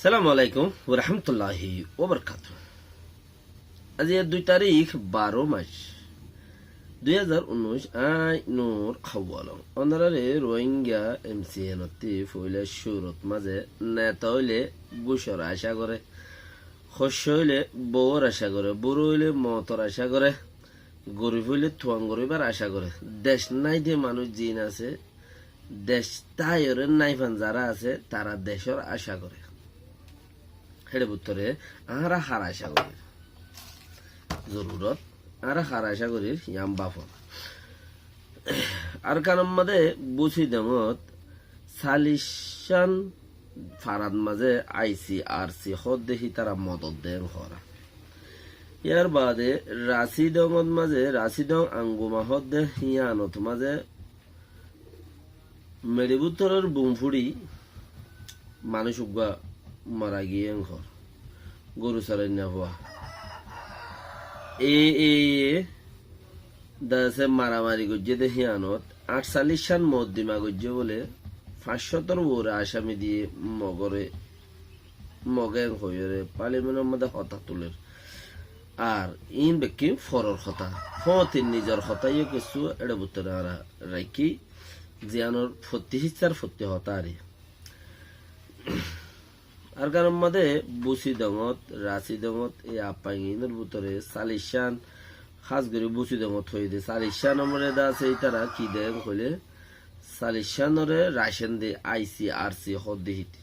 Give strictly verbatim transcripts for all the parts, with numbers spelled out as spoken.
Assalamu alaikum wa rahmatullahi wa barakatuhu. Aijja dui tarík, baró mac, dui házar unnúic, añí Nur Hawalong. Ónoraré Rohingya M C N ottú foila cúrut mazé neta óile gúcor acá goré, hoiccá óile bouwor acá goré, burá óile moutor acá goré, gorib óile tuañgor óibar acá goré. Dec nái de manúic ziín asé, dec táiyoré nái fán zará asé, tará decór acá goré. Héçe bútore añára hár acá gorír? Zorurot, añára hár acá gorír, yián báfon. Arkanor mazé Busidongot saliccán farat mazé I C R C hoódde hítara modot deén hoóra. Yar baade Rasidongot mazé, Rasidong Anguma hoódde híyanot mazé meçi bútoror bum fúçi manúic uggúa mara giyé en hoór. Goru sorainna fua. E, e, e, dase maramari goijjé de híyanot añçcallic cán mokoddima goijjé bóle, fañs cótor uore acami diyé Mogore, Moge en hoiyóre parliamentor modé hotá tuler. Ar iín bekkín foror hotá. Fóotir nizor hotá yó kessú éçe bútore añára raikkí, ziyánor fottí híssar fottí hotá ari. Arkanor modé Busidongot, Rasidongot, e Appaing iínor bútore salic cán, hás gorí Busidongot hoiyé de, salic cán omre de asé ítara ki deén hoilé, salic cánoré raicén de, I C R C hoódde híte.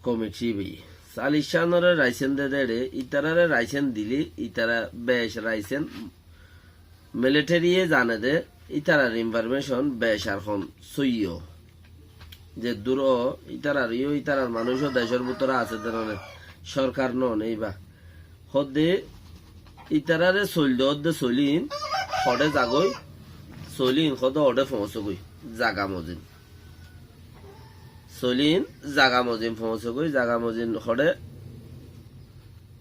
Komiti bái. Salic cánoré raicén de dé éçe, ítararé raicén dilé, ítara bec raicén, militariye zane de, ítarar information bec ar hon sóiyi. Zeddúr ó, ítarar yó, ítarar manúic ó decór bútore asé de noné, sorkar noné íba. Hoódde ítararé soilde hoódde soilín hoçé zagói, soilín hoódde hoçé foóñsegói, zaga mozin. Soilín zaga mozin foóñsegói, zaga mozin hoçé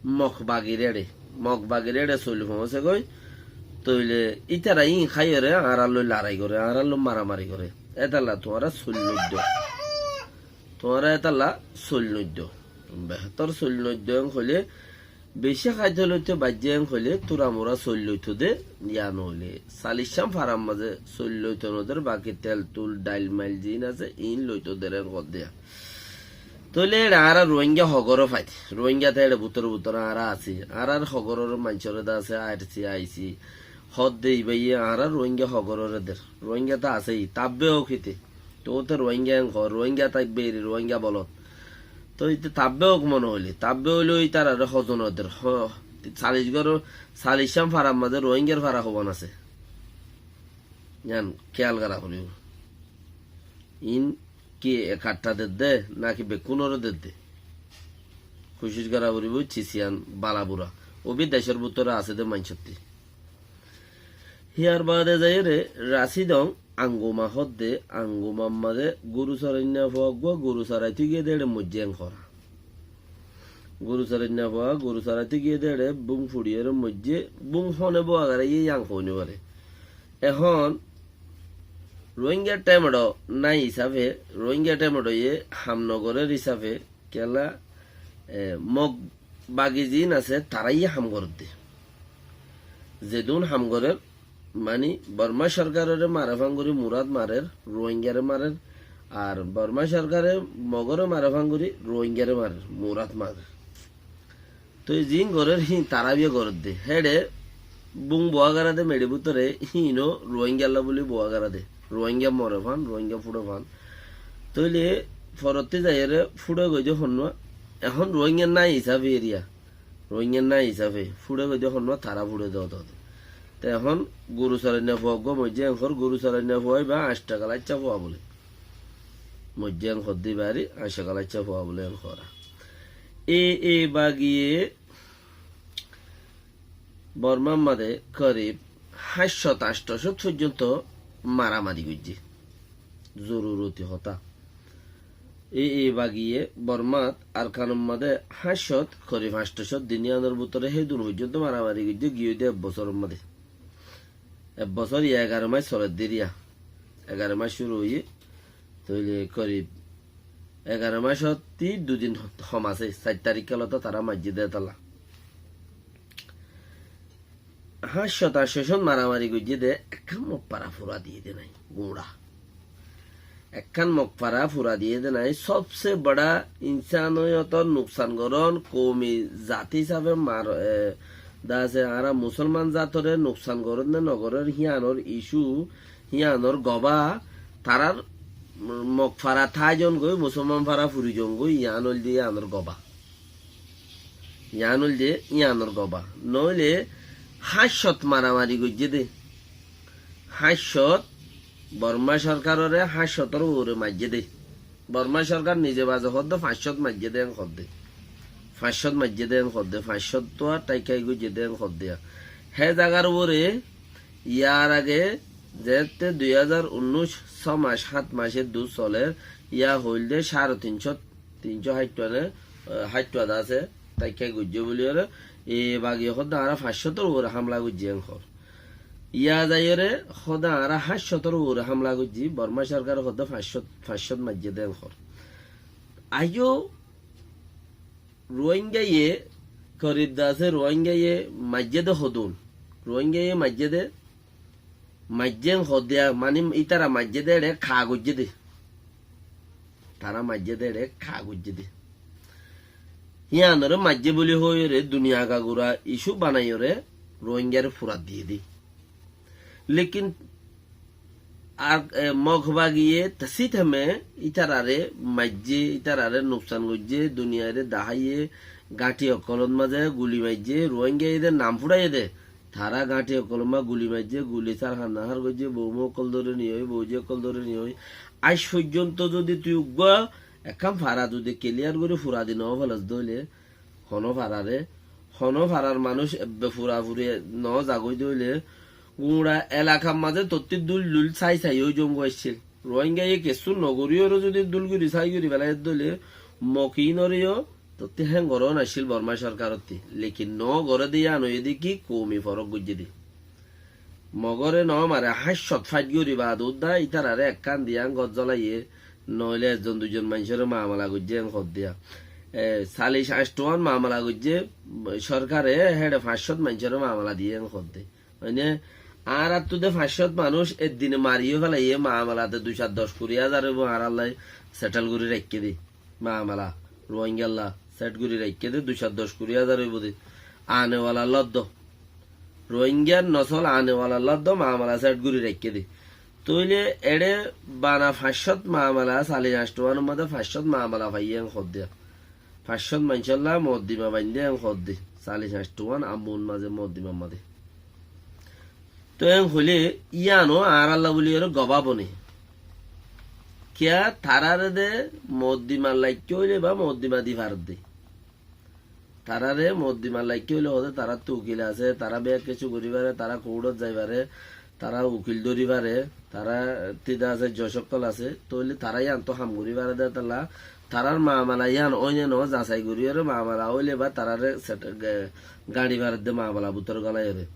Mok bagir éçe, Mok bagir éçe soil foóñsegói, tóile ítara íin háiyoré añárar loi larai goré, añárar loi maramari goré. Étalla tuáñra soil noiddo. Tuáñra étalla soil noiddo. Behétor soil noiddo en hoilé, bicí háito loito baijjé en hoilé, tura mura soil loito de, yían óile. Salic cán farar mazé soil loito noder, baki tel tul, dhail mail ziín asé, iín loito der en hoódde. Tóile éçe añára Rohingya hogóre fai. Rohingya te éçe bútore bútore añára así. Añárar hogóror maincóre de asé, R C I C. Hoódde ibáye añára Rohingya hogórore der. Rohingya te asé, tabbe ók híte. Tuñí te Rohingya en hoó, Rohingya táikbe eri, Rohingya bolot. Toi íte tabbe ók mone hoilé, tabbe óileó ítararé hozon óder. Ho, salic gór, salic cán farar mazé Rohingyar fara hobán asé. Yían kéyal gora foribó. Iín ki ekkattá dedde, náki bekkúnoré dedde? Kucíc gora foribó, cis yían bala bura. Ó bi decór bútore asé dé maincótti. Híyar baade zaiyóre Rasidong Anguma hoódde, Angumar mazé goru sorainna fua uggúa goru soraitó giyé dé éçe moijjé en hoóra. Goru sorainna fua goru soraitó giyé dé éçe bung fuçiyóre moijjé, bung hone bua garaiyé yían hoói no fare. Ehón Rohingya themeço nái hísafe, Rohingya themeçoye ham no gorér hísafe, kiyólla, e, Mog bagi ziín asé, taráiye ham gorédde. Zedún ham gorér, mani, Borma sorkaroré mare fán gorí Murat marer, Rohingyaré marer, ar Borma sorkare Mogoré mare fán gorí Rohingyaré marer, Murat marer. Toi ziín gorér híin tará biyó gorédde. Héçe bung bua gora de meçi bútore híino Rohingyalla buli bua gora de. Rohingya more fán, Rohingya fuçe fán. Tóile forottí zaiyóre fuçe goidé honnúa. Ehón Rohingya nái hísafe eriya. Rohingya nái hísafe fuçe goidé honnúa tará fuçe de ódode. Te ehón goru sorainna fua uggúa moijjé en hoór, goru sorainna fua íba añcthá galaccá fua bóle. Moijjé en hoódde íba ari añcthá galaccá fua bóle en hoóra. E, e bagiye Bormar mazé korib háñt cót añcthó cót foijjonto maramari goijjé. Zoruroti hotá. E, e bagiye Bormat Arkanor mazé háñt cót, korib añcthó cót din yíanor bútore hédun foijjonto maramari goijjé, giyói de ek bosóror mazé. Ek bosór ya egaro mac soledde eriya. Egaro mac cúru óiye. Tóile korib Egaró macottí dui din hom asé, sair tarík kalottú tará maijjé dé tálla. Háñccot ar cócot maramari goijjé dé, ekkán Mokfara fura diyé dé nái, guñça. Ekkán Mokfara fura diyé dé nái, sobse bora insanoiyotor nuksan gorón, koumi zat hísafe mar-, e, dase añára musolman zatoré nuksan gorón né nogorór, híyanor icu, híyanor gobá, tarár Mokfara táizon goi, musolman fara furi zon goi, yián óilde yiánor gobá. Yián óilde yiánor gobá. Noóile háñccot maramari goijjé dé. Háñccot, Bormá sorkaroré háñccotor uore maijjé dé. Bormá sorkar nize baze hoódde fañccot maijjé dé en hoódde. Fañccot maijjé dé en hoódde. Fañccot tuá tháikkai goijjé dé en hoódde. Hé zagar uore yar age zeéñtte dui házar unnúic só mac, háñt mac eddur soler, yá hoilde cáre tincót, tincó háittuwa né, e, háittuwa dase, tháikkai goijjé buliyóre, e bagi hoódde añára fañccótor uore hámla goijjí en hoór. Yá zaiyóre hoódde añára háñccótor uore hámla goijjí, Bormá sorkare hoódde fañccót, fañccót maijjé dé en hoór. Aijjó Ruáingaye korib dase Ruáingaye maijjé dé hodún. Ruáingaye maijjé dé, maijjé en hoódde, mani ítara maijjé dé eçé kaa goijjé dé. Tará maijjé dé eçé kaa goijjé dé. Híanoré maijjé buli hoiyóre duniya gagura icu banaiyóre Ruáingare furat diyé dé. Lekin ar, e, Mog bagiye ta síteme ítararé maijjé, ítararé nuksan goijjé, duniyaré daháiye, gáñthi okkolót mazé guli maijjé, Ruáingaye dé nam fúçaiyé dé, tará gáñthi okkolót mazé guli maijjé, guli sár hár nahár goijjé, boumá okkol dóri niyói, bouzi okkol dóri niyói. Aij foijjonto zodi tui uggúa ekkán fara zodi keliyar gorí fura di noó felas dóile, honó fararé, honó farar manúic ebbe furafuri noó zagói dóile, guñça elakar mazé tottí dúil dúil sái sái ói zongói accíl. Ruáingaye kessú nogoríyoré zodi dúil gorí sái gorí felaiyé dóile, Mog iínoré yó tottí héng gorón accíl Bormá sorkarottí. Lekin noó goré dé yían óiye dé ki koumi forók goijjé dé. Mogoré noó mare, háñccot fáit gorí baade uddá ítararé ekkán diyán gór zolaiyé, noóile ezzon duizon maincóre mamala goijjé en hoódde. E, salic añcthuwán mamala goijjé, sorkare héçe fañccót maincóre mamala diyé en hoódde. Mane, añáráttu dé fañccót manúic eddine mari yó felaiyé, mamalate dui cót doc kuri házar óibo añárállai setel gorí raikké dé. Mamala, Ruáingalla set gorí raikké dé dui cót doc kuri házar óibo dé. Anewalar lóddo. Ruáingar nosól anewalar lóddo mamala set gorí raikké dé. Tóile eçé bana fañccót mamala, salic añcthuwánor mazé fañccót mamala faiyé en hoódde. Fañccót maincólla moddima baindé en hoódde. Salic añcthuwán ammun mazé moddimar mazé. Toi en hoilé yíano añárálla buli ore gobá bone. Kiyá taráre de moddimar laikká óile ba moddima di faredde. Taráre moddimar laikká óile hoóde taráttu ukil asé, tará bek kessú gorí fare, tará kourthot zai fare, tará ukil dóri fare, tará tida asé, joc ókkol asé, tóile tará yíantu ham gorí fare de tolla, tarár mamala yían óine noó zasai gorí ore mamala óile ba taráre set-, ge-, gañçi faredde mamala bútore gólai ore.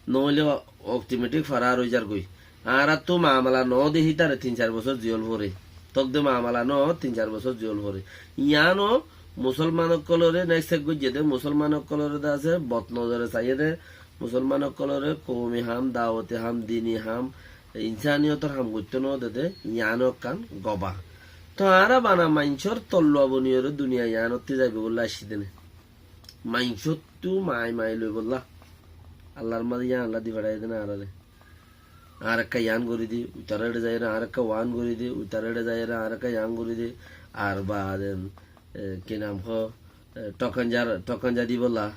Noóile o-, otometik farar ói zargói. Añáráttu mamala noó de hítare tin sair bosór ziyól fore. Tók de mamala noó, tin sair bosór ziyól fore. Yíano musolman ókkolóre nék sek goijjé de, musolman ókkolóre de asé, bot nozore saiyé de, musolman ókkolóre koumi ham, dawoti ham, dini ham, insaniyotor ham goittó noó de de, yíano ekkán gobá. Toi añára bana maincór tolluwa boniyóre duniya yíanottí zaibo bólla aiccí de né. Maincóttu mai mai loibolla. Allar mazé yíanolla di feçaiyé dé né añáráre. Añára ekká yían gorí di, uitará eçé zaiyóre añára ekká waan gorí di, uitará eçé zaiyóre añára ekká yían gorí di. Ar baade, e, ki nam hoó, e, thokanja, thokanja dibolla.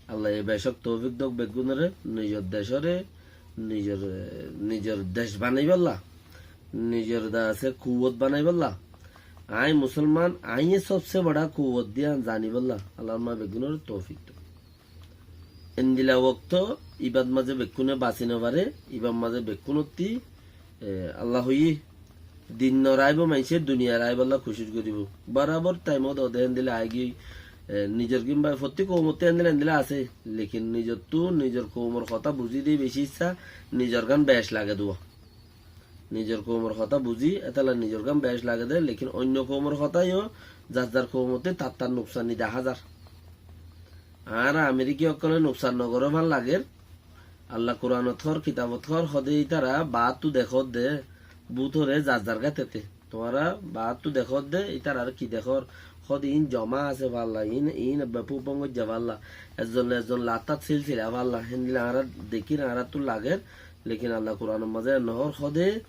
Allaye becók toufik douk beggúnoré, nizor decóre, nizor, e, nizor dec banaibólla, nizor de asé kuwot banaibólla. Aññí musolman, aññí sobse bora kuwot de yían zanibólla Allar ma beggúnoré toufik douk. Endila wokto ibár mazé bekkúne basi nofaré, ibár mazé bekkúnottí, e, Alla hoiyé, din noraibó maincé, duniya raibólla kucíc goríbo. Borabor thaimot ode endila aigiyói, e, nizor gín bái, fottí koumottí endila endila asé, lekin nizottú nizor koumor hotá buzí de beci issá, nizor gán bec lage dua. Nizor koumor hotá buzí, étalla nizor gán bec lage dé, lekin oinno koumor hotá yó zar zar koumottú tar tar nuksani dahá zar. Añára Ameriki ókkole nuksan no goré fán lager. Allah Kuranot hoór, kitabot hoór, hodé ítara baáttu dekódde, bútore zar zar gátete. Tuáñra baáttu dekódde, ítarar ki dekór? Hodé iín zomá asé falla, iín, iín ebbe púfon goijjá falla. Ezzone ezzon lattát sílsila falla, héndilla añára dekír, añáráttu lager. Lekin Allah Kuranor mazé no hoór hodé,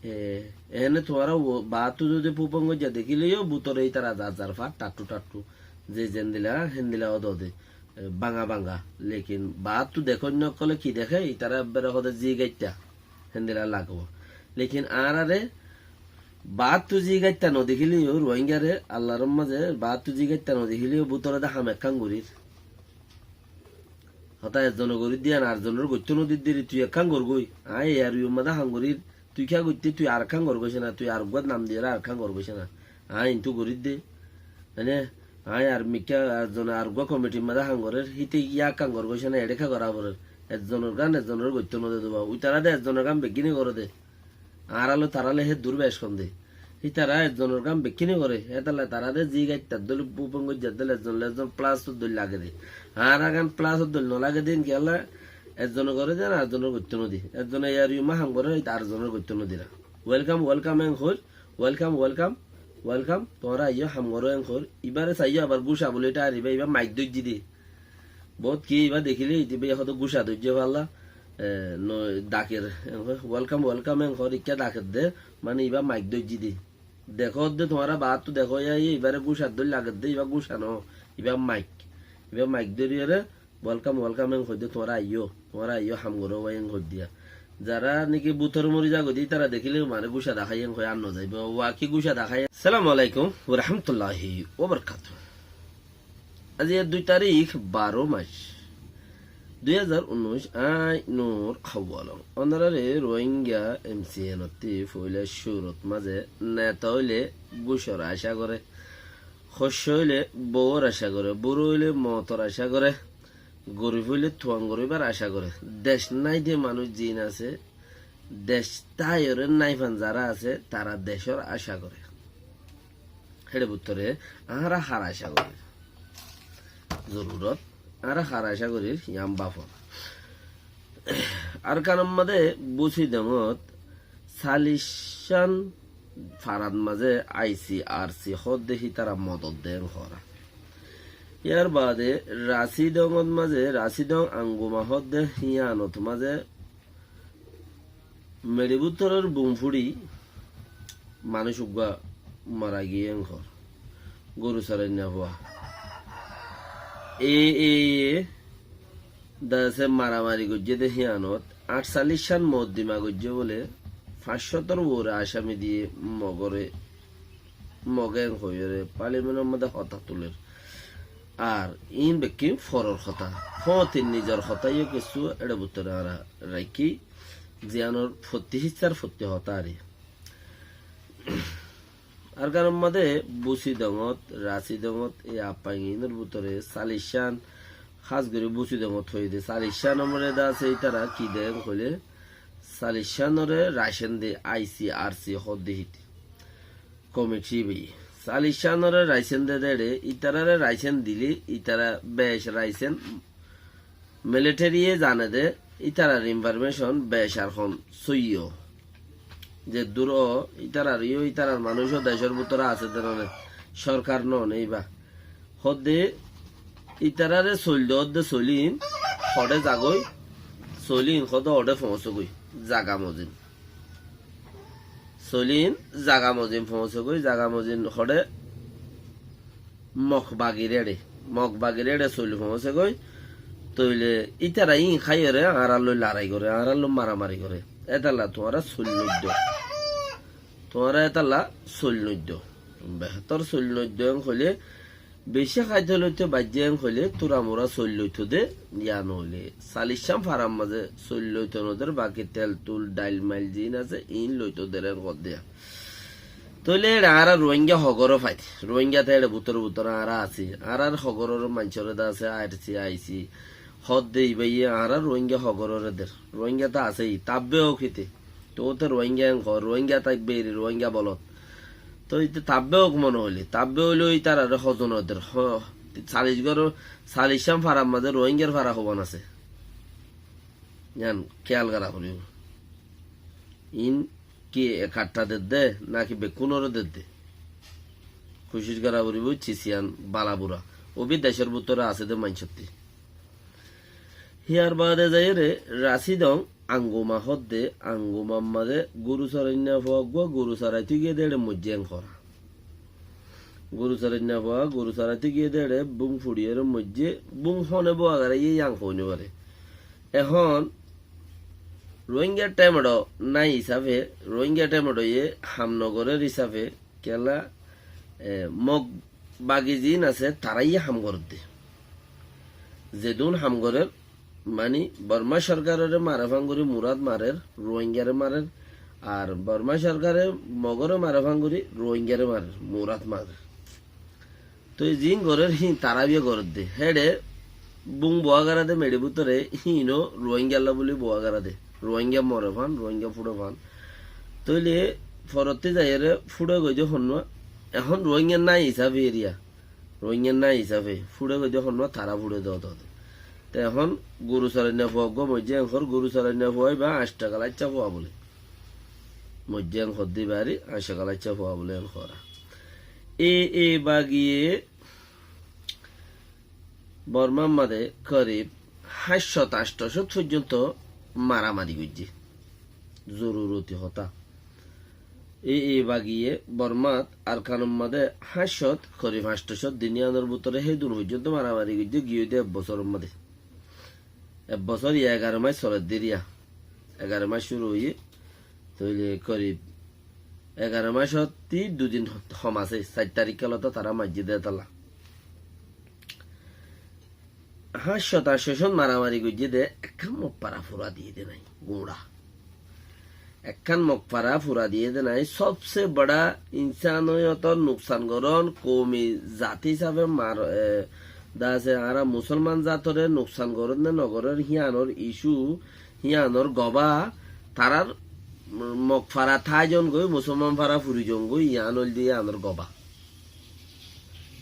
e, ene tuáñra baáttu zodi púfon goijjá dekíle yó, bútore ítara zar zar fát, tattú tattú. Ze zendilla, héndilla ódode. E, báñga báñga. Lekin baáttu dekóinna ókkole ki deké? Ítara ebbere hodé zigaitta. Héndilla lagibó. Lekin añáráre baáttu zigaitta no dekíle yó, Ruáingare, Allar mazé baáttu zigaitta no dekíle yó, bútore dé ham ekkán gorír. Hotá ezzone gorídde yían arzonore goittó no diddíre, tui ekkán gorgói. Aññí e ar ui mazé ham gorír, tui kiyá goitté, tui arekkán gorgói cé na, tui areggúa nam diyóre arekkán gorgói cé na. Aññí intú gorídde. Mane, aññí ar mikká arzone areggúa komitir mazé ham gorér, híte kiyá ekkán gorgói cé na, eçé kiyá gorá forer. Ezzonor gán ezzonore goittó no de dóba. Uitará de ezzonor gán beggíne goré de. Añárálloi tarálloi hé dur bec hondé. Hítara ezzonor gán bekkíne goré, hétalla taráre zigaittár dóil, púfon goijjár dóil, ezzon loi ezzon plasor dóil lage dé. Añárar gán plasor dóil no lage dé, kiyólla ezzone goré dé, arzonore goittó no dé. Ezzone e ar ui mazé ham goré, íte arzonore goittó no dé. Welcome, welcome en hoóir, welcome, welcome, welcome. Tuáñra aiyó, ham goró en hoóir. Ibáre saiyó abar gúca buli tháir, ibá, ibá maik dóijje dé. Bóut ki ibá dekíle, ibá hodé gúca dóijje falla, e, no, daker, en hoór, welcome, welcome, en hoór, ikká daker dé, mane ibá maik dóijje dé. Dekódde tuáñra baáttu dekó, yá, yá, ibáre gúcar dóil lager dé, ibá gúca no, ibá maik. Ibá maik dóriyóre, welcome, welcome, en hoóidde tuáñra aiyó, tuáñra aiyó, ham goró, en hoóidde. Zará niki bútore mori zagói dé, ítara dekíle mane gúca daháiye, en hoói ar no zaibó, waki gúca daháiye. Assalamu alaikum wa rahmatullahi wa barakatuhu. Aijja dui tarík, baró mac, dui házar unnúic, aññí Nur Hawalong. Onoráre Rohingya M C N ottú foila cúrut mazé neta óile gúcor acá goré, hoccó óile bouwor acá goré, buró óile mootor acá goré, gorif óile tuañgor óibar acá goré. Dec nái de manúic ziín asé, dec táiyoré nái fán zará asé, tará decór acá goré. Héçe bútore añára hár acá gorír? Zorurot añára hár acá gorír, yián báfon. Arkanor mazé Busidongot saliccán farat mazé I C R C hoódde hítara modot de en hoór. Yar baade Rasidongot mazé, Rasidong Anguma hoódde híyanot mazé meçi bútoror bum fúçi manúic uggúa mara giyé en hoór. Goru sorainna fua. E, e, e, dase maramari goijjé de híyanot añctaliccán mokoddima goijjé bóle, fañs cótor uore acami diyé Mogore, Moge en hoiyóre parliamentor modde hotá tuler. Ar iín bekkín foror hotá. Fóotir nizor hotá yó kessú éçe bútore añára raikkí, ziyánor fottí híssar fottí hotá ari. Arkanor modde Busidongot, Rasidongot, e Apang iínor bútore saliccán, hás gorí Busidongot hoiyé de, saliccánor modde dase ítara ki de en hoilé, saliccánoré raicén de, I C R C hoódde híte. Komiti bái. Saliccánoré raicén de dé éçe, ítararé raicén dilé, ítara bec raicén, militariye zane de, ítarar informécon bec ar hon sóiyi. Zeddúr ó, ítarar yó, ítarar manúic ó decór bútore asé de noné, sorkar noné íba. Hoódde ítararé soil doódde soilín hoçé zagói, soilín hoódde hoçé foóñsegói, zaga mozin. Soilín zaga mozin foóñsegói, zaga mozin hoçé Mok bagir éçe, Mok bagir éçe soil foóñsegói. Tóile ítara íin háiyoré añárar loi larai goré, añárar loi maramari goré. Étalla tuáñra soil noiddo. Tuáñra étalla soil noiddo. Behétor soil noiddo en hoilé, bicí háito loito baijjé en hoilé, túramura soil loito de, yían óile. Saliccán farar mazé soil loito noder, baki tel tul, dhail mail ziín asé, iín loito der en hoódde. Tóile éçe añára Ruáinga hogoró fai. Ruáinga te éçe bútore bútore añára así. Añárar hogoror maincóre de asé, airsi, aisí. Hoódde ibáye añára Ruáinga hogoróre der. Ruáinga te asé, tabbe ókite. Toóu te Ruáinga en hoór, Ruáinga táikbe eri, Ruáinga bolot. Toóu ite tabbe ók mone hoilé, tabbe óile ítararé hozon óder. Ho-, salic gór, salic cán farar mazé Ruáingar fara hobán asé? Yián kéyal gorá foribó. Iín ki e katta dedde, náki bekkúnoré dedde? Kucíc gorá foribó, cis yián bala bura. Ó bi decór bútore asé dé maincótti. Híyar baade zaiyóre Rasidong Anguma hoódde, Angumar mazé goru sorainna fua eggúa goru soraitó giyé dé eçé moijjé en hoór. Goru sorainna fua goru soraitó giyé dé eçé bung fuçiyóre moijjé, bung hone bua goráiye yián hoói no fare. Ehón Ruáinga themedho nái hísafe, Ruáinga themedhoye ham nogorér hísafe, kiyólla, e, Mog bagi ziín asé, taráiye ham gorédde. Zedún ham gorér, mani, Bormá sorkaroré mare fán gorí Murat marer, Ruáingaré marer, ar Bormá sorkare Mogoré mare fán gorí Ruáingaré marer, Murat marer. Toi ziín gorér híin tará biyé gorédde. Héçe bung bua gorá dé meçi bútore híino Ruáingalla buli bua gorá dé. Ruáinga more fán, Ruáinga fúçe fán. Tóile forottí zaiyóre fúçe goidé honnúa, ehón Ruáinga nái hísafe eriya. Ruáinga nái hísafe fúçe goidé honnúa, tará fúçe dóde dóde. Te ehón goru sorainna fua eggúa moijjé en hoór, goru sorainna fua íba añc thaka laiccá fua bóle. Moijjé en hoódde íba eri, añc thaka laiccá fua bóle en hoór. E, e bagiye Bormár mazé korib háñt cót añctho cót foijjonto maramari goijjé. Zoruroti hotá. E, e bagiye Bormát Arkanor mazé háñt cót, korib añctho cót din yiánor bútore hédun foijjonto maramari goijjé, giyé dé ek bosóror mazé. Ek bosór ya egaró mac soledde eriya. Egaró mac cúru óiye. Tóile korib egaró macottí dui din hom asé, sair tarík kalotó tará maijjé dé tolla. Háñt cót añctho cót maramari goijjé dé, ekkán Mokfara fura diyé dé nái, guñça. Ekkán Mokfara fura diyé dé nái, sobse bora insanoyotor nuksan gorón, koumi zat hísafe mar-, e, dase añára musolman zatoré nuksan gorér né nogorér, híanor icu, híanor gobá, tarár Mokfara tái zon goi, musolman fara furi zon goi, yián óilde yiánor gobá.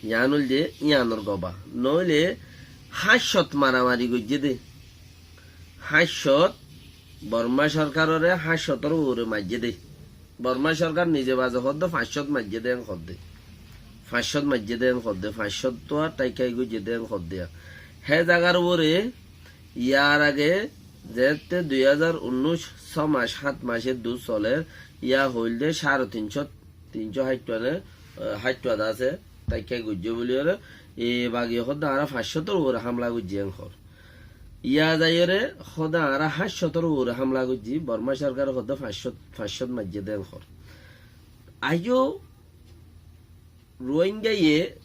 Yián óilde yiánor gobá. Noóile háñt cót maramari goijjé dé. Háñt cót, Bormá sorkaroré háñt cótor uore maijjé dé. Bormá sorkar nize baze hoódde fañs cót maijjé dé en hoódde. Fañs cót maijjé dé en hoódde. Fañs cót tuá tháikka goijjé dé en hoódde. Hé zagar uore yar age zeéñtte dui házar unnúic só mac, háñt mac eddur soler, yá hoilde cáre tin cót, tin cót háittuwa né, e, háittuwa de asé, tháikka goijjé buliyóre, e bagi hoódde añára fañs cótor uore hámla goijjí en hoór. Yá zaiyóre hoódde añára háñt cótor uore hámla goijjí, Bormá sorkare hoódde fañs cót, fañs cót maijjé dé en hoór. Aijjó Ruáingaye,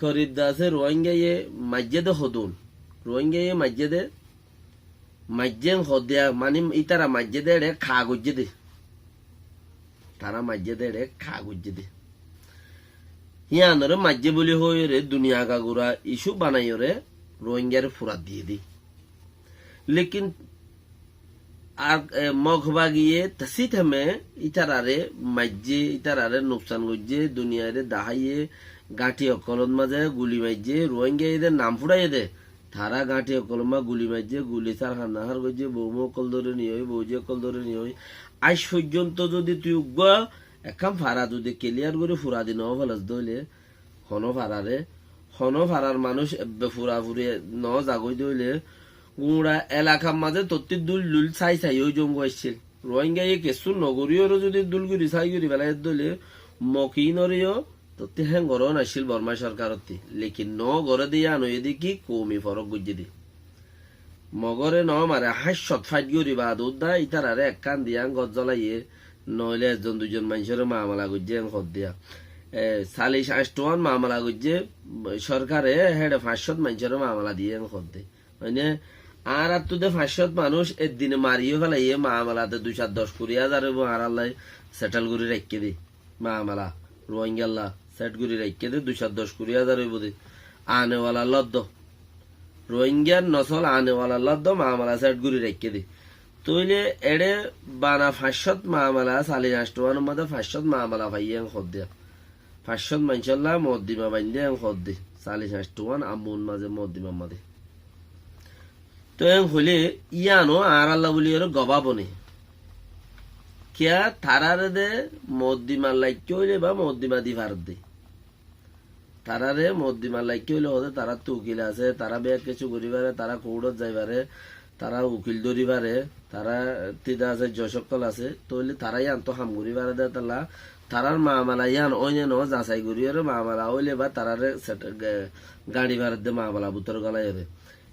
korib de asé Ruáingaye maijjé dé hodún. Ruáingaye maijjé dé, maijjé en hoódde, mani ítara maijjé dé eçé kaa goijjé dé. Tará maijjé dé eçé kaa goijjé dé. Híanoré maijjé buli hoiyóre duniya agagura icu banaiyóre Ruáingare furat diyé dé. Lekin ar, e, Mog bagiye tasíteme ítarare maijjé, ítarare nuksan goijjé, duniyaire daháiye, gáñthi ókkolót mazé guli maijjé, Ruáingaye de nam fuçáiye de, tará gáñthi ókkolót mazé guli maijjé, guli sárhar nahár goijjé, boumu ókkol dóri niyói, bouji ókkol dóri niyói. Aij foijjonto zodi tui uggúa ekkán fara zodi keliyar gorí fura di noó felas dóile, honó fararé, honó farar manúic ebbe furafuri noó zagói dóile, guñça elakar mazé tottí dúil dúil sái sái ói zongói aiccíl. Ruáingaye kessú nogoríyoré zudi dúil gorí sái gorí felaiyé dóile, Mog iínoré yó tottí héng gorón aiccíl Bormá sorkarottí. Lekin noó goré dé yían óiye dé ki, koumi forók goijjé dé. Mogóre noó mare, háñt cót fáit gorí baade údda ítararé ekkán diyán gór zolaiyé, noóile ezzon duizon maincóre mamala goijjé en hoódde. E, salic añcthuwán mamala goijjé, sorkare héçe fañs cót maincóre mamala diyé en hoódde. Mane, añáráttu de fañs cót manúic eddine mari yó felaiyé, mamalate dui cót doc kuri házar óibo, añárállai setel gorí raikké dé. Mamala, Ruáingalla set gorí raikké dé, dui cót doc kuri házar óibo dé. Anewalar lóddo. Ruáingar nosol anewalar lóddo mamala set gorí raikké dé. Tóile eçé bana fañccót mamela, salic añcthuánor mazé fañccót mamela faiyé en hoódde. Fañccót maincólla moddima baindé en hoódde. Salic añcthuán amun mazé moddimar mazé. Tói en hoilé yíano añárálla buli eré gobá bone. Kiyá taráre de moddimar laikká óile ba moddima di faredde. Taráre moddimar laikká óile hoóde taráttu ukil asé, tará bek kessú gorí fare, tará kourthot zai fare, tará ukil dóri fare, tará tida asé, joc ókkol asé, tóile tará yíantu ham gorí fare de talla, tarár mamela yían óine noó zasai gorí eré mamela óile ba taráre set-, ge-, gañçi faredde mamela bútore golai eré.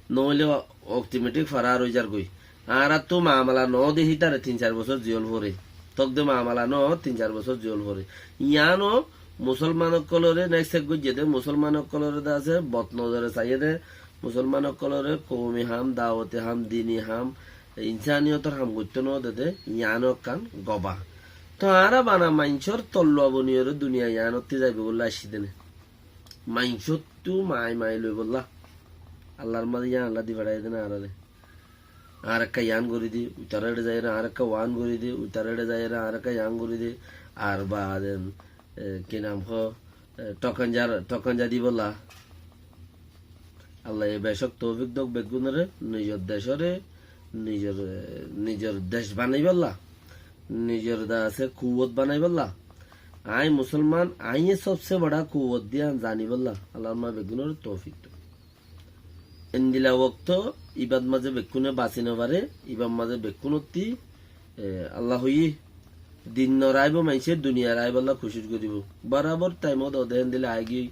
Noóile o-, otometik farar ói zargói. Añáráttu mamela noó de hítare tin sair bosór ziyól fore. Tók de mamela noó, tin sair bosór ziyól fore. Yíano musolman ókkolóre neksek goijjé de, musolman ókkolóre de asé bot nozore saiyé de, musolman ókkolóre koumi ham, dawoti ham, dini ham, insaniyotor ham goittó noó de de, yíano ekkán gobá. Tói añára bana maincór tollua boniyóre duniya yíanottí zaibo bólla aiccí de né. Maincóttu mai mai loibolla. Allar mazé yíanolla di feçai de né añáráre. Añára ekká yían gorí di, uitará eçé zai eré añára ekká uán gorí di, uitará eçé zai eré añára ekká yían gorí di. Ar ba den, e, ki nam hoó, e, thokanja, thokanja dibolla. Allaye becók toufik douk beggúnore, nizor decóre, nizor, e, nizor dec banaibálla, nizor de asé kuwot banaibálla. Aññí musolman, aññí sobse bora kuwot de yían zanibolla Allar ma beggúnore toufik douk. Endilla wokto ibár mazé bekkúne basi nofaré, ibár mazé bekkúnottí, e, Alla hoiyé, din noraibó maincé, duniya raibólla kucíc goríbo. Borabor thaimot ode endilla aigiyói,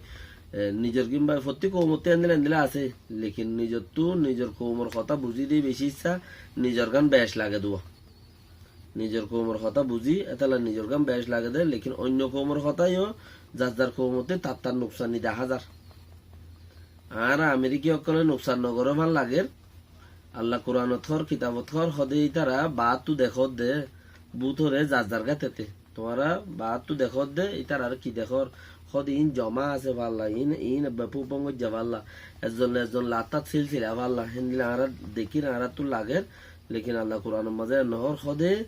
e, nizor gín bái, fottí koumottí endilla endilla asé, lekin nizottú nizor koumor hotá buzí de beci issá, nizor gán bec lage dua. Nizor koumor hotá buzí, étalla nizor gán bec lage de, lekin oinno koumor hotá yó zar zar koumottí tar tar nuksani dehá zar. Añára Ameriki ókkolé nuksan nogoré fán lager. Alla Kuranot hoór, kitabot hoór, hóde ítara baáttu dekódde, bútore zar zar gátete. Tuáñra baáttu dekódde, ítarar ki dekór? Hóde iín zomá asé falla, iín, iín ebbe fúfong goijjé falla. Ezzon ezzon lattát sílsila falla. Héndilla añára dekír, añáráttu lager. Lekin Alla Kuranor mazé enne hoór hóde,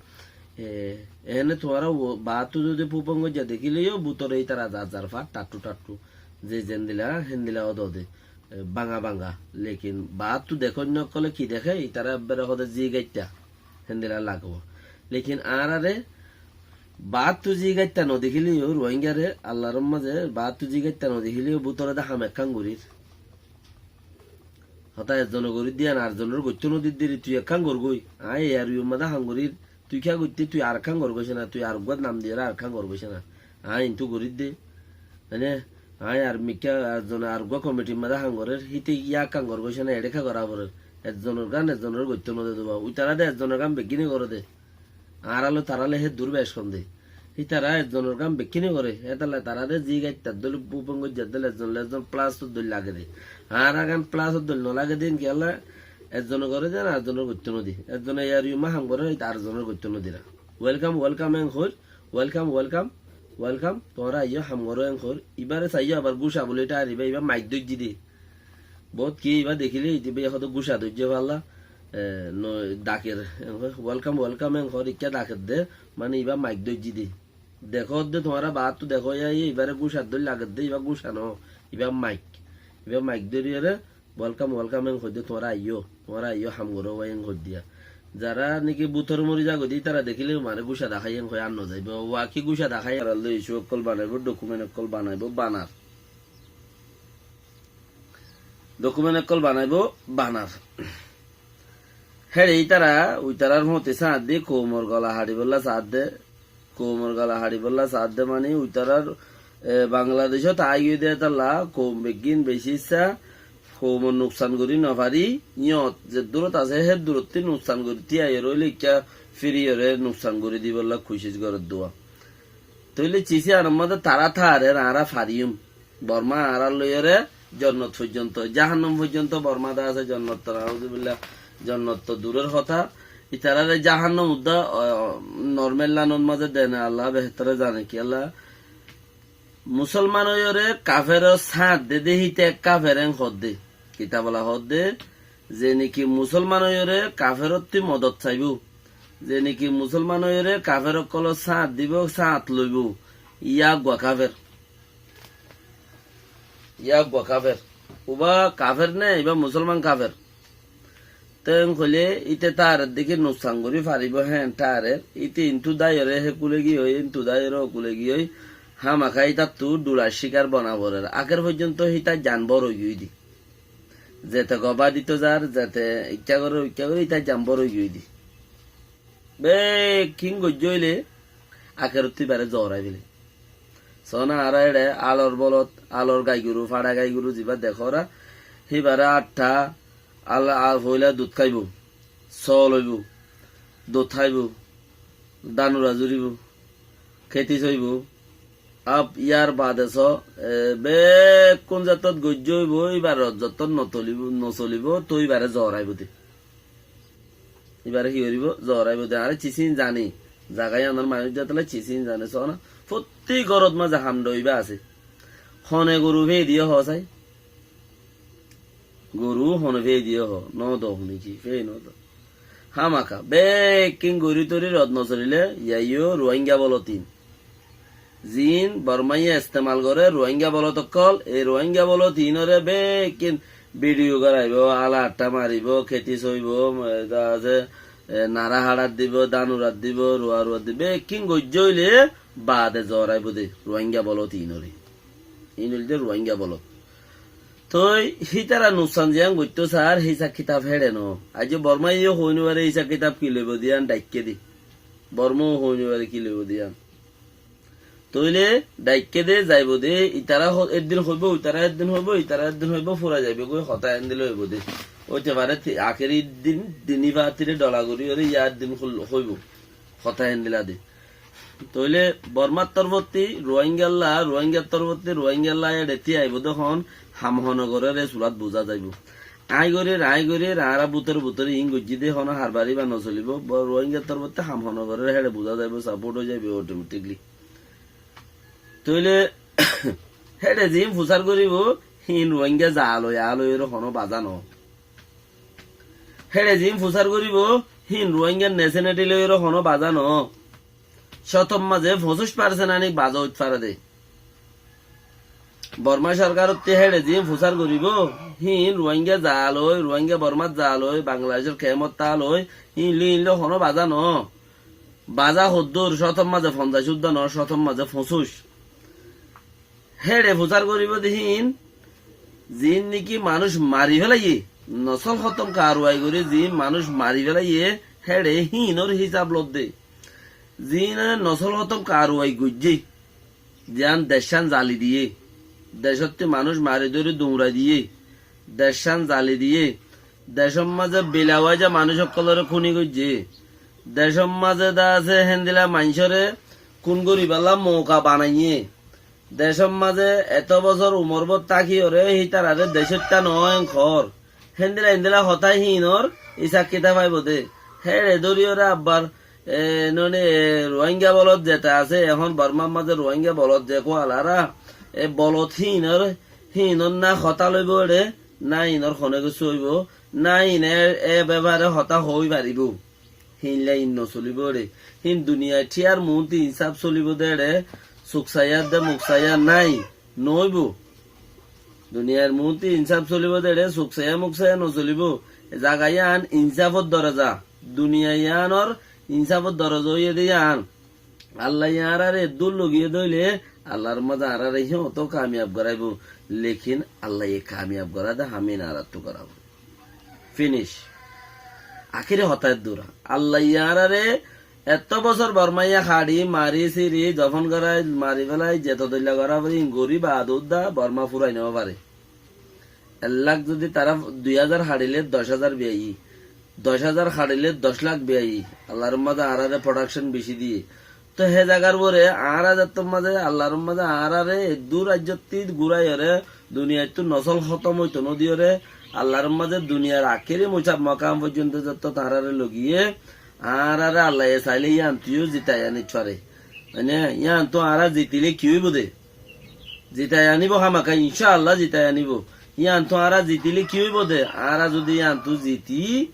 e, ene tuáñra baáttu zodi fúfong goijjé dekíle yó, bútore ítara zar zar fát, tattú tattú. Ze zendilla, héndilla ódode. E, banga banga. Lekin baáttu dekóinna ókkolé ki deké? Ítara ebbere hóde zigaitta. Héndilla lagibó. Lekin añáráre baáttu zigaitta nodekíle yó, Ruáingare Allar mazé baáttu zigaitta nodekíle yó, bútore de ham ekkán gorír. Hotá ezzone gorídde yían arzonore goittó nodidde ri, tui ekkán gorgói. Aññí e ar yu mazé ham gorír, tui kiyá goitté, tui arekkán gorgói cé na, tui areggúa nam diyóre arekkán gorgói cé na. Aññí intú gorídde. Mane, aññí ar mikká ezzone areggúa komitir mazé ham gorér, híte yá ekkán gorgói cé na, eçé kiyá gorá forer. Ezzonor gán ezzonore goittó node dé ba. Uitará de ezzonor gán beggíne goré de. Añárálloi tarálloi hé dur bec hom de. Hítara ezzonor gán bekkíne goré. Hétalla taráre zigaitta dóil, fúfong goijjá dóil, ezzon loi ezzon plasor dóil lage de. Añára gán plasor dóil nolage de, kiyólla ezzone goré de, arezzone goittó nodi. Ezzone e ar yu ma ham goré, arezzone goittó nodi ra. Welcome, welcome en hoóir. Welcome, welcome, welcome. Tuáñra aiyó, ham goró en hoóir. Ibáre saiyó abar gúca buli thair, ibá, ibá maik dóijje de. Bóut ki ibá dekíle, ibá hóde gúca dóijje falla, e, no, daker, en hoór, welcome, welcome en hoór, ikká daker de, mane ibá maik dóijje de. Dekódde tuáñra baáttu dekó, yá, yá, ibáre gúca dóil lager de, ibá gúca no, ibá maik. Ibá maik dóriyóre, welcome, welcome en hoódde, tuáñra aiyó, tuáñra aiyó, ham goró, en hoóddiya. Zará niki bútore mori zagói de, ítara dekíle mane gúca daháiye en hoói ar nozaibó. Wa ki gúca daháiye, ar loi issue ókkol banaibó, document ókkol banaibó, banar. Document ókkol banaibó, banar. Héçe ítara, uitarár fúañti saádde, koumor gola haçibólla saádde, koumor gola haçibólla saádde mani, uitarár, e, Bangladecót aáigiyoi de hétalla, koum beggín beci issá, koumor nuksan gorí nofarí, yíñot ze durot asé, hé durottí nuksan gorí tíaiyóre óile ikká firiyóre nuksan gorí dibólla kucíc gorédduwa. Tóile cisí anor modé tará táre, añára fariyúm. Bormá añárar loiyóre jonnot foijjonto, jahannam foijjonto Bormá de asé, jonnot to, nauzubillah, jonnot to durór hotá. Itaráre jahannam uddá, o, normal lanor mazé dene, Allah behétore zane kiyólla. Musolman óiyore kaféror sáñt de de híte ek kafér en hoódde. Kitabola hoódde, ze niki musolman óiyore kaférottí modot saibó. Ze niki musolman óiyore kafer ókkolor sáñt dibo, sáñt loibo, yá uggwá kafer. Yá uggwá kafer. Uba kafer né, iba musolman kafer. Te en hoile íte tarar deki nuksan gorí faribo, hé, tarar. Íte intu daiyore hé kule giyói, intu daiyore ó kule giyói, hámaka ítattu dhular cíkar bana forer. Akér foijjonto ítar jan bor ói giyói de. Zete goba dito zar, zete ikká gorer, ikká gorer, ítar jan bor ói giyói de. Bekkín goijjé óile akerottú ibare zorai fele. Sóna añára eçé alor bolot, alor gaigoru, faça gaigoru ziba dekóra, híbare atta, al, al foila dut háibo, só loibo, dut háibo, dán ura zuribo, kéti sóibo. Ab yar bade só, e, bekkún zettót goijjé óibo, íbar zottót notolibo, nosolibo, toi íbare zoraibó de. Íbare ki goríbo? Zoraibó de. Añára cisín zani. Zaga yíanor manúic zatolla cisín zane, sóna. Fottí górot mazé hamdó ibá asé. Hone goru fei diyó hoó sai. Goru hone fei diyó hoó. Nodó hone ki? Fei nodó. Hámaka. Bekkín gorí torí rod nosolile, yaiyó Ruáinga bolot in. Ziín Bormáye estemal goré Ruáinga bolot ókkol, ei Ruáinga bolot iínoré bekkín bidiyo goráibo, ala atta maribo, kéti sóibo, e, da asé, e, nara haçat dibo, dán urat dibo, ruwa ruwat dibo, bekkín goijjé óile baade zoraibó de Ruáinga bolot iínoré. Iín óilde Ruáinga bolot. Toi hítara nuksan ziyán goittó sar, hísab kitab héçe noó. Aijjó Bormáye yó hoi nofaré hísab kitab ki loibó de yían dhaikké de. Bormáye yó hoi nofaré ki loibó de yían. Tóile dhaikké de zaibo de, itará ho-, eddin hoibo, itará eddin hoibo, itará eddin hoibo, fura zaibo goi, hotá endilla óibo de. Óite fare ti-, akéri din, dini fatire dhola gorí ore, yá eddin hol-, hoibo. Hotá endilla de. Tóile Bormar torfotti Ruáingalla, Ruáingar torfotti Ruáingalla eçe ti aibo de hon, ham hone goré re sulat buzá zaibo. Aññí gorir, aññí gorir, añára bútore bútore iín goijjí de hono harbari ba nosolibo, bo Ruáingar torfotte ham hono gorer héçe buzá zaibo, support ói zaibo automatically. Tóile héçe ziín fusár goríbo, híin Ruáinga za loi, a loi ore hono bazá noó. Héçe ziín fusár goríbo, híin Ruáingar neseneti loi ore hono bazá noó. Cótor mazé foñsíc parsent anik bazá óit fare de. Bormá sorkarottí héçe ziín fusár goríbo, híin Ruáinga za loi, Ruáinga Bormát za loi, Bangladecór kemot tá loi, híin loi, híin loi hono bazá noó. Bazá hoddúr, cótor mazé fonzaic uddá noó, cótor mazé foñsíc. Héçe fusár goríbo de híin, ziín niki manúic mari félaiyé, nosól hótom karuwai gorí ziín manúic mari félaiyé, héçe híinor hísab lodde. Ziíne nosól hótom karuwai goijjé, ziyán deccán zali diyé, decótti manúic mari dóri duñrai diyé, deccán zali diyé, decór mazé bilawaja manúic ókkolóre kúni goijjé, decór mazé de asé héndila maincóre kún goríballa mouka banaiyé, decór mazé eto bosór umor bót tákiyóre hítararé decóitta noó en hoór. Héndila héndila hotá híinor hísab kitab aibo de. Héçe dóriyoré abbar, e, noni, e, Ruáinga bolot zeta asé, ehón Bormar mazé Ruáinga bolot ze kualara, e bolot híinor, híinor na hotá loibó éçe, na híinor hono kessú óibo, na híine e befare hotá hoói faribó. Híinlla iín nosolibó éçe. Híin duniyai thíyar muúntu insáf solibó dé éçe, suk saiyá dé muk saiyá nái, noóibo. Duniyair muúntu insáf solibó dé éçe, suk saiyá muk saiyá nosolibó. E zaga yían insáfor doroza. Duniya yíanor insáfor doroza óiye dé yían. Allaye añáráre eddúr logiyé dé óile, Allar mazé añáráre híyotó kamiyab goráibo. Lekin Allaye kamiyab gorá dé ham híin añáráttu goráibo. Finish. Akéri hotá eddúr. Allaye añáráre ettó bosór Bormaye haçi, mari, siri, zofon gorái, mari félai, zeto dóilla gorá fore, ín gorí baade uddá Borma furai no fare. Ek lak zodi tará dui házar haçile doc házar biyayi, doc házar haçile doc lak biyayi, Allar mazé añáráre production beci diyé. Tói hé zagar uore añára zettór mazé, Allar mazé añáráre eddúr aijjottí gúraiyoré, duniyaittú nosól hótom óito nodiyóre, Allar mazé duniyair akéri mucá mokam foijjonto zettót añáráre logiyé, añáráre Allaye sailé yíantu yó zitai anit fare. Mane, yíantu añára zitilé ki óibo dé? Zitai aníbo hámaka, incá Allah zitai aníbo. Yíantu añára zitilé ki óibo dé? Añára zodi yíantu ziti,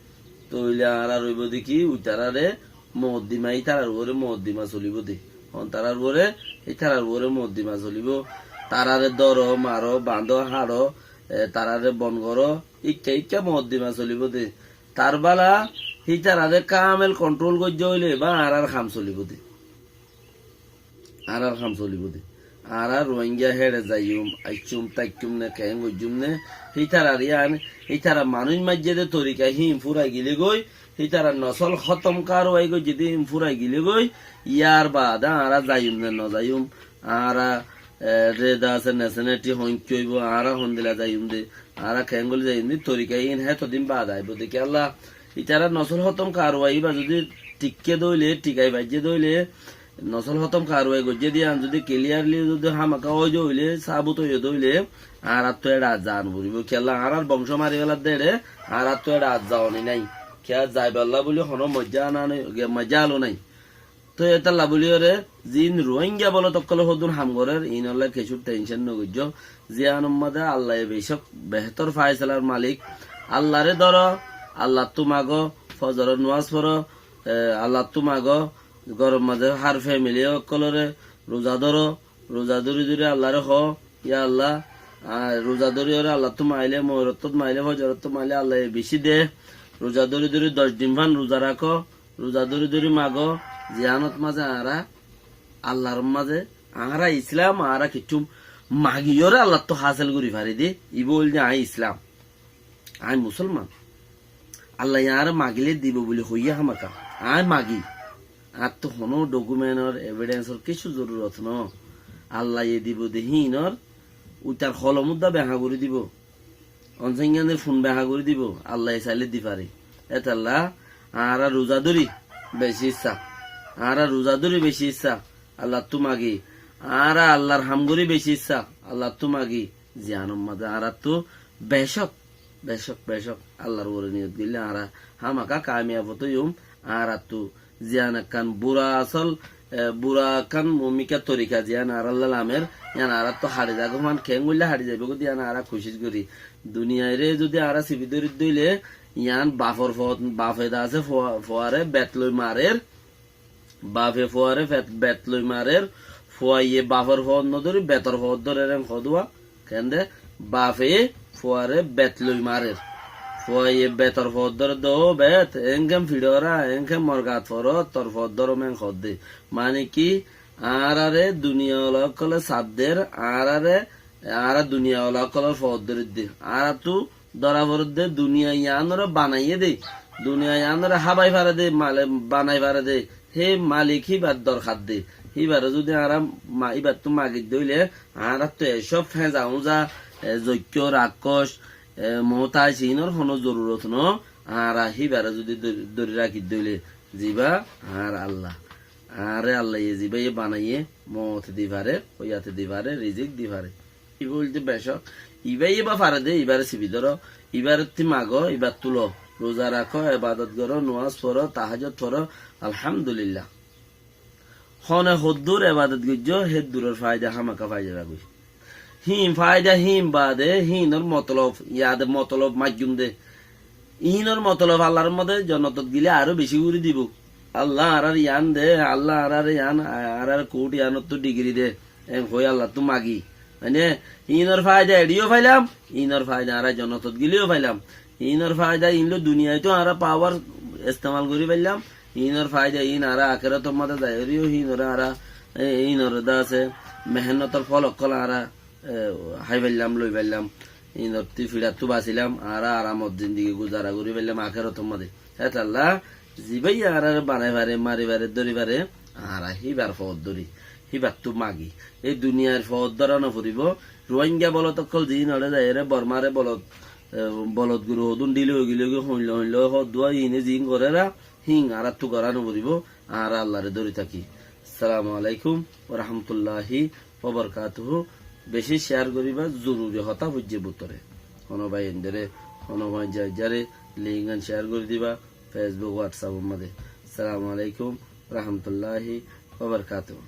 tóile añárar óibo dé ki, uitarare moddima, ítarar uore moddima solibóu de. Hon tarar uore, ítarar uore moddima solibóu. Tarare dóro, maro, bañdó, háço, e, tarare bon goró, íkka íkka moddima solibóu de. Tar bála, ítarare kamel kontrol goijjó óile, ba añárar ham solibóu de. Añárar ham solibóu de. Añára Ruáingga héçe zaiyum, aiccúm, taikkúm ne, keén goijjúm ne, hítarar yían, hítara manúic maijjé de torika híin fúrai gilé goi, hítarar nosól hótom karuwai goijjé de híin fúrai gilé goi, yárbaade añára zaiyum ne nozaiyum, añára, e, re de asé nesenéti hoóin ki óibou, añára hondila zaiyum de, añára keén gorí zaiyum de, torika híin hétodin baade aibóu de kiyólla, ítara nosól hótom karuwai íba zudi thikké dóile, thikai faijjé dóile, nosól hótom karuwai goijjé de yían zudi kiliyarli zudi hámaka óiye dóile, sábut óiye dóile, añárattú éçe ar zaa noforibóu. Kiyólla añárar bongcó mari féladde éçe, añárattú éçe ar zaoni nái. Kiyá zaibálla bóli honó moijjá ana nái, moijjá alu nái. Tói étalla bóliyoré, ziín Ruáingga bolot ókkolé hoddún ham gorér, iínolla kessú thencón nogoijjó. Ziyánor mazé Allaye becók behétor fáisalar malik. Allaré dóro, Allattú magó, fozoror nuwas foró, e, Allattú magó, góror mazé hár femili ókkolóre ruza dóro, ruza dóri dóri Allaré hoó, yá Alla, a, ruza dóriyoré Allattú mailé, moóirottót mailé, fozorottót mailé Allaye bicí de. Ruza dóri dóri doc din fán ruza rakó, ruza dóri dóri magó, ziyánot mazé añára Allar mazé añára Islam, añára kessú magiyoré Allattú hásil gorí fari de, ibá óilde aññí Islam, aññí Musólman. Allaye añáre magilé dibou bóli hoiyé hámaka. Aññí magi. Añáttu honó dhokumentor, evidensor kessú zorurot noó. Allaye dibou de híinor uitar holom uddá beha gorí dibou. Onsáinganir fun beha gorí dibou. Allaye sailé di fare. Étalla añára ruza dóri beci issá. Añára ruza dóri beci issá. Allattú magi. Añára Allar ham gorí beci issá. Allattú magi. Ziyanor mazé añárattú becók, becók, becók Allar uore niyot goillé añára hámaka kamiyab óiyum. Añárattú ziyan ekkán bura asól, e, bura ekkán mumika torika ziyan añárálla lamer, yián añárattú haçi zagói fán, keén goillé haçi zaibóu goi de yián añára kucíc gorí. Duniyairé zudi añára sibi dóri dóile, yián bafor fot, bafe de asé fua-, fuaré bet loi marer, Bafe fuare fet-, bet loi marer, fuaye bafor fot nodóri, betor fot dórer en hodúa. Kende? Bafe fuare bet loi marer. Fuaye betor fot dórer de, "Ó bet, enken fiçora, enken morgat foro, tor fot dórom en hodde." Mane ki, añárare duniya ola ókkole saf der, añárare, añára duniya ola ókkolor fot dórir de. Añárattu dóra foredde, duniya yiánoré banaiyé dé, duniya yiánoré hábai faré dé, male banai faré dé, hé malik híbar dorhar dé. Híbaré zudi añára ma-, híbarttú magir dóile, añárattu e cób féñza-úñza, e zoikkó, rakkoc, e muhtáic, iínor honó zorurot noó. Añára híbaré zudi dóri, dóri rakir dóile, zibá añár Allah. Añáre Allaye zibáye banaiyé, moot di faré, hoiyat di faré, rizik di faré. Ibá óilde becók, ibá, ibá faré dé, ibáre sibi dóro, ibárettí magó, ibáttu lo, ruza rakó, ebadot goró, nuwas foró, tahajjud foró, alhamdulillah. Hone hoddúr ebadot goijjó, hédduror faida hámaka fai zaiba goi. Híin faida, híin baade, híinor motolob, yade motolob maijjum dé. Iínor motolob Allar modé jonnotot gilé aró bicí gorí dibou. Allah añárar yián dé, Allah añárar yián, añárar kouth yiánottú digiri dé. En hoi Allattú magi. Mane, iínor faida eçé yó failam, iínor faida añára jonnotot gilé yó failam. Iínor faida iín loi duniyait tó añára pawar estemal gorí faillam. Iínor faida iín añára akérotor modé zaiyóre yó, iínoré añára, e, iínoré dé asé, mehénnotor fol ókkol añára, e, hái faillam, loi faillam. Iínottí fiçattú basilam, añára aramot zindigi guzara gorí faillam akérotor modé. Hétolla, zibáye añáráre banai faré, mari faré, dóri faré, añára híbar fot dóri, híbarttú magi. E duniyair fot dóra noforibóu. Ruáingga bolot ókkol ziín eçé zaiyóre Bormáre bolot, e, bolot guru hodún dhíl óigilói goi, hoinlo hoinlo hoddúa iíne ziín goréra, híin añárattu gorá noforibóu, añára Allaré dóri táki. Assalamu alaikum wa rahmatullahi wa barakatuhu. Bicí ciyar goríba, zoruri hotá foijjé bútore. Honó báiyaindóre, honó báiyaindóre link gán ciyar gorí diba, Facebook, WhatsApp or modé. Assalamu alaikum wa rahmatullahi wa barakatuhu.